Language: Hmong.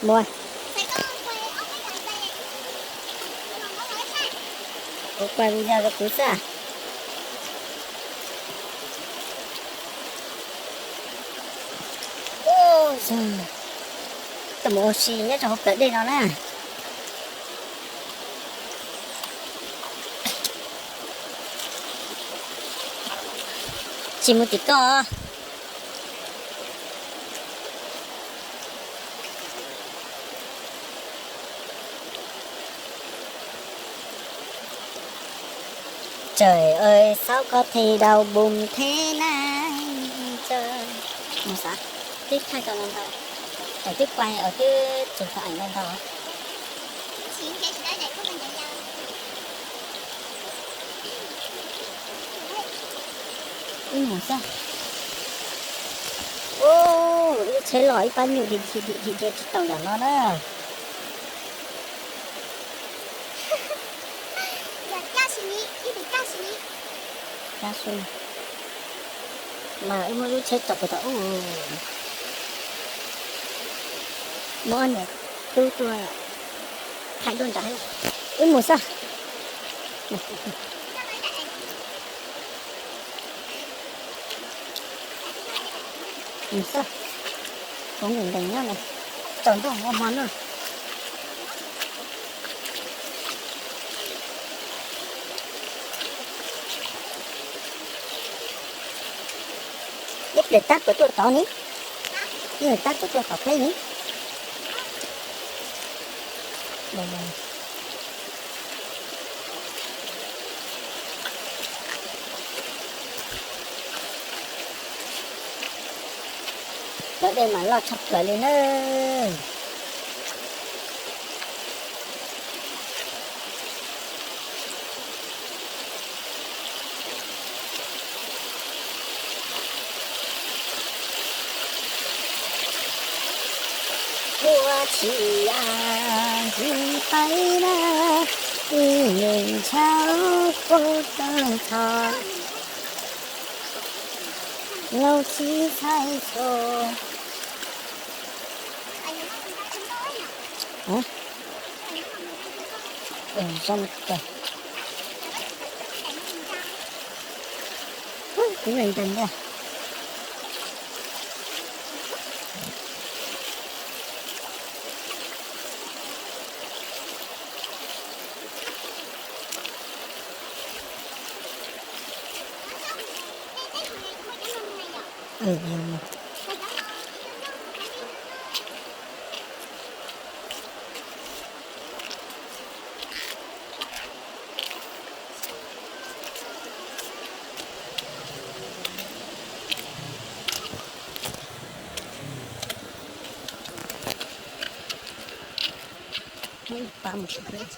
Muaj, kuv quaj video rau kuv xwb. Tuaj mus ua si nyob rau hauv plawv dej no na. Tsis mus tim koj. Trời ơi, sao có thể đau bụng thế này? Trời. Mus xav, twb thaij tau no ntau, twb quay, twb chụp tau ảnh no ntau. Wb mus xwb. Ub, lub tsheb los ib pab nyuj dhim dhim dhim dhim ces tsis tau ntawm no na. Mas wb muab lub tsheb tso puas tau ub. Muab niam tub tuaj thaij duaj nrad. Wb mus xwb. Mus xwb. Kuv nkees nkees nyob na, tsaus ntuj ua hmo noj. Ib pliag tab puas tuaj tod ni? Ib pliag tab puas tuaj tod pleb ni? Cov dej mas loj tshaj plaws li na. Ua tsis as ntsis pais na, ib leeg tshaj kuv tawg txhos, laus tsis txhais txhua. Zoo kawg. Kuv nkees nkees ntag. Pab mus tsis peb.